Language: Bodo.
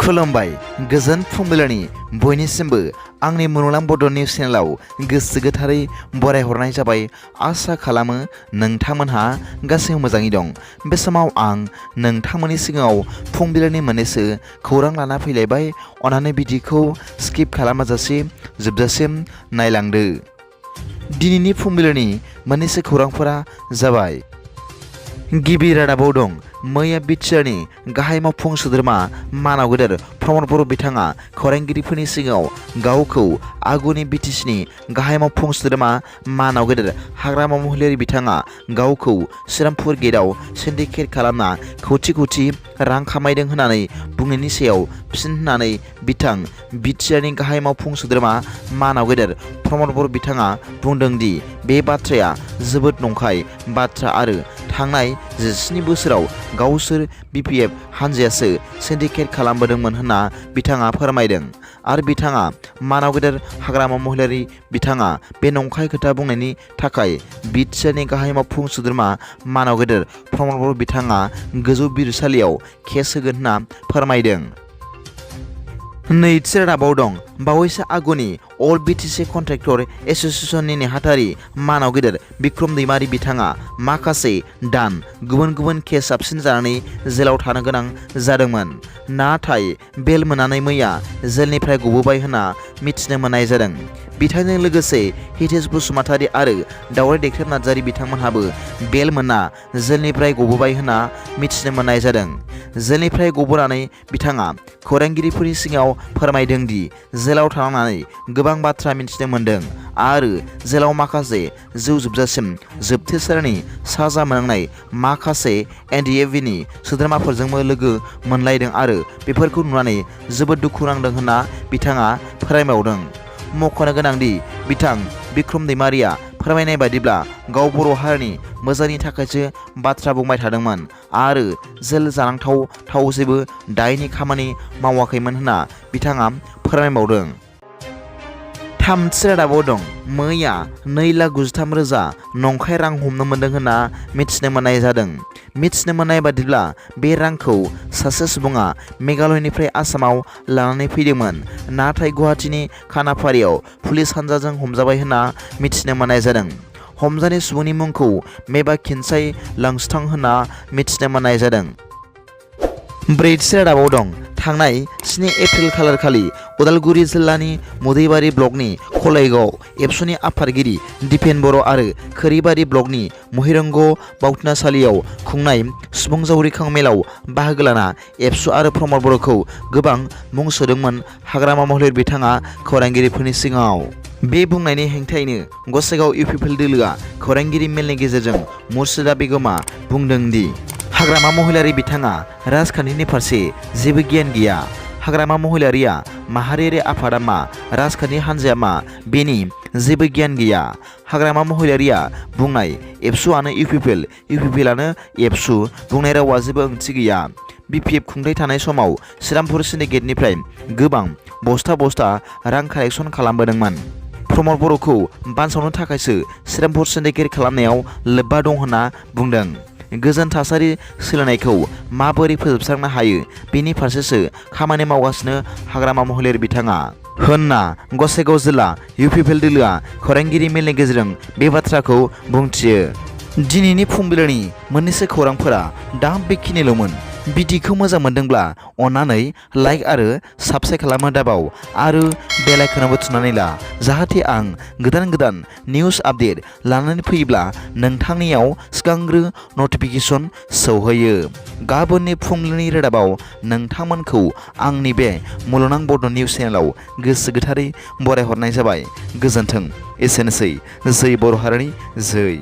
खुलुमबाय गोजोन फुंबिलिनि बयनिसिमबो आंनि मुलुगनां बड' निउस चेनेलाव गोसो गोथारै बरायहरनाय जाबाय। आसा खालामो नोंथांमोनहा गासैबो मोजाङै दं। बे समाव आं नोंथांमोननि सिगाङाव फुंबिलिनि मोननैसो खौरां लाना फैलायबाय। अन्नानै भिडिअखौ स्किप खालामाजासे जोबजासिम नायलांदो। दिनैनि फुंबिलिनि मोननैसो खौरांफोरा जाबाय। गिबि रादाबाव दं मैया बिटिआरनि गाहाय मावफुं सोद्रोमा मानाव गेदेर प्रमद बर' बिथाङा खौरांगिरिफोरनि सिगाङाव गावखौ आगुनि बिटिसिनि गाहाय मावफुं सोद्रोमा मानाव गेदेर हाग्रामा महिलारि बिथाङा गावखौ श्रीरामपुर गेटआव सिन्डिकेट खालामना खौथि खौथि रां खामायदों होननानै बुंनायनि सायाव फिन होननानै बिथां बिटिआरनि गाहाय मावफुं सोद्रोमा मानाव गेदेर प्रमद बर' बिथाङा बुंदों दि बे बाथ्राया जोबोद नंखाय बाथ्रा आरो थांनाय 17 बोसोराव गावसोर बिपिएफ हानजायासो सिन्डिकेट खालामबोदोंमोन होनना बिथाङा फोरमायदों। आरो बिथाङा मानाव गेदेर हाग्रामा महिलारि बिथाङा बे नंखाय खोथा बुंनायनि थाखाय बिटिआरनि गाहाय मावफुं सोद्रोमा मानाव गेदेर प्रमद बर' बिथाङा गोजौ बिजिरसालियाव केस होगोन होनना फोरमायदों। नैथि रादाबाव दं बावैसो आगुनि अल बिटिसि कन्ट्रेक्टर एस'सिएशननि नेहाथारि मानाव गेदेर बिक्रम दैमारि बिथाङा माखासे दान गुबुन गुबुन केस साबसिन जानानै जेलाव थानो गोनां जादोंमोन। नाथाय बेल मोननानै मैया जेलनिफ्राय गबोबाय होनना मिथिनो मोननाय जादों। बिथांजों लोगोसे हितेश बसुमतारी आरो दावराइ देख्रेब नार्जारी बिथांमोनहाबो बेल मोनना जेलनिफ्राय गबोबाय होनना मिथिनो मोननाय जादों। जेलनिफ्राय गबोनानै बिथाङा खौरांगिरिफोरनि सिगाङाव फोरमायदों दि जेलाव थानानै गोबां बाथ्रा मिथिनो मोन्दों आरो जेलाव माखासे जिउ जोबजासिम जोबथेसारनि साजा मोननांनाय माखासे एनडिएफबिनि सोद्रोमाफोरजोंबो लोगो मोनलायदों आरो बेफोरखौ नुनानै जोबोद दुखु नांदों होनना बिथाङा फोरमायबावदों। मख'नो गोनांदि बिथां बिक्रम दैमारिया फोरमायनाय बायदिब्ला गाव बर' हारिनि मोजांनि थाखायसो बाथ्रा बुंबाय थादोंमोन आरो जेल जानांथाव जेबो दायनि खामानि मावाखैमोन होनना बिथाङा फोरमायबावदों। थामथि रादाबाव दं मैया 2,93,000 नंखाय रां हमनो मोन्दों होनना मिथिनो मोननाय जादों। मिथिनो मोननाय बादिब्ला बे रांखौ सासे सुबुङा मेघालयनिफ्राय आसामाव लानानै फैदोंमोन, नाथाय गुवाहाटीनि खानाफारियाव पुलिस हानजाजों हमजाबाय होनना मिथिनो मोननाय जादों। हमजानाय सुबुंनि मुंखौ मेबा खिनसाय लांस्टां होनना मिथिनो मोननाय जादों। ब्रैथि रादाबाव दं थांनाय 7 एप्रिल खालारखालि उदालगुरि जिल्लानि मुदैबारि ब्लकनि खलायगाव एबसुनि आफादगिरि दिपेन बर' आरो खोरिबारि ब्लकनि महिरंग बावथिनासालियाव खुंनाय सुबुं जावरिखां मेलाव बाहागो लाना एबसु आरो प्रमद बर'खौ गोबां मुं सोदोंमोन हाग्रामा महिलारि बिथाङा खौरांगिरिफोरनि सिगाङाव। बे बुंनायनि हेंथायैनो गसाइगाव इउपिपिएल दोलोआ खौरांगिरि मेलनि गेजेरजों मुर्शिदा बेगमा बुंदों दि हाग्रामा महिलारि बिथाङा राजखान्थिनि फारसे जेबो गियान गैया। हाग्रामा महिलारिया माहारियारि आफादा मा, राजखान्थि हान्जाया मा, बेनि जेबो गियान गैया। हाग्रामा महिलारिया बुंनाय एबसुआनो इउपिपिएलआनो एबसु बुंनाय रावा जेबो ओंथि गैया। बिपिएफ खुंथाय थानाय समाव श्रीरामपुर सिन्डिकेटनिफ्राय गोबां बस्ता रां कालेक्सन खालामबोदोंमोन। प्रमद बर'खौ बानसावनो थाखायसो श्रीरामपुर सिन्डिकेट खालामनायाव लोब्बा दं होनना बुंदों। गोजोन थासारि सोलायनायखौ माबोरै फोजोबस्रांनो हायो बेनि फारसेसो खामानि मावगासिनो हाग्रामा महिलारि बिथाङा होनना गसाइगाव जिल्ला इउपिपिएल दोलोआ खौरांगिरि मेलनि गेजेरजों बे बाथ्राखौ बुंथियो। दिनैनि फुंबिलिनि मोननैसो खौरांफोरा दा बेखिनिल'मोन। भिडिअखौ मोजां मोनदोंब्ला अन्नानै लाइक आरो साबस्क्राइब खालामनो दाबाव आरो बेल आइकनआवबो थुनानै ला, जाहाथे आं गोदान निउस आपडेट लानानै फैयोब्ला नोंथांनियाव सिगांग्रो नटिफिकेसन सौहैयो। गाबोननि फुंबिलिनि रादाबाव नोंथांमोनखौ आंनि बे मुलुगनां बड' निउस चेनेलाव गोसो गोथारै बरायहरनाय जाबाय। गोजोन्थों। एसेनोसै। जै बर' हारिनि जै।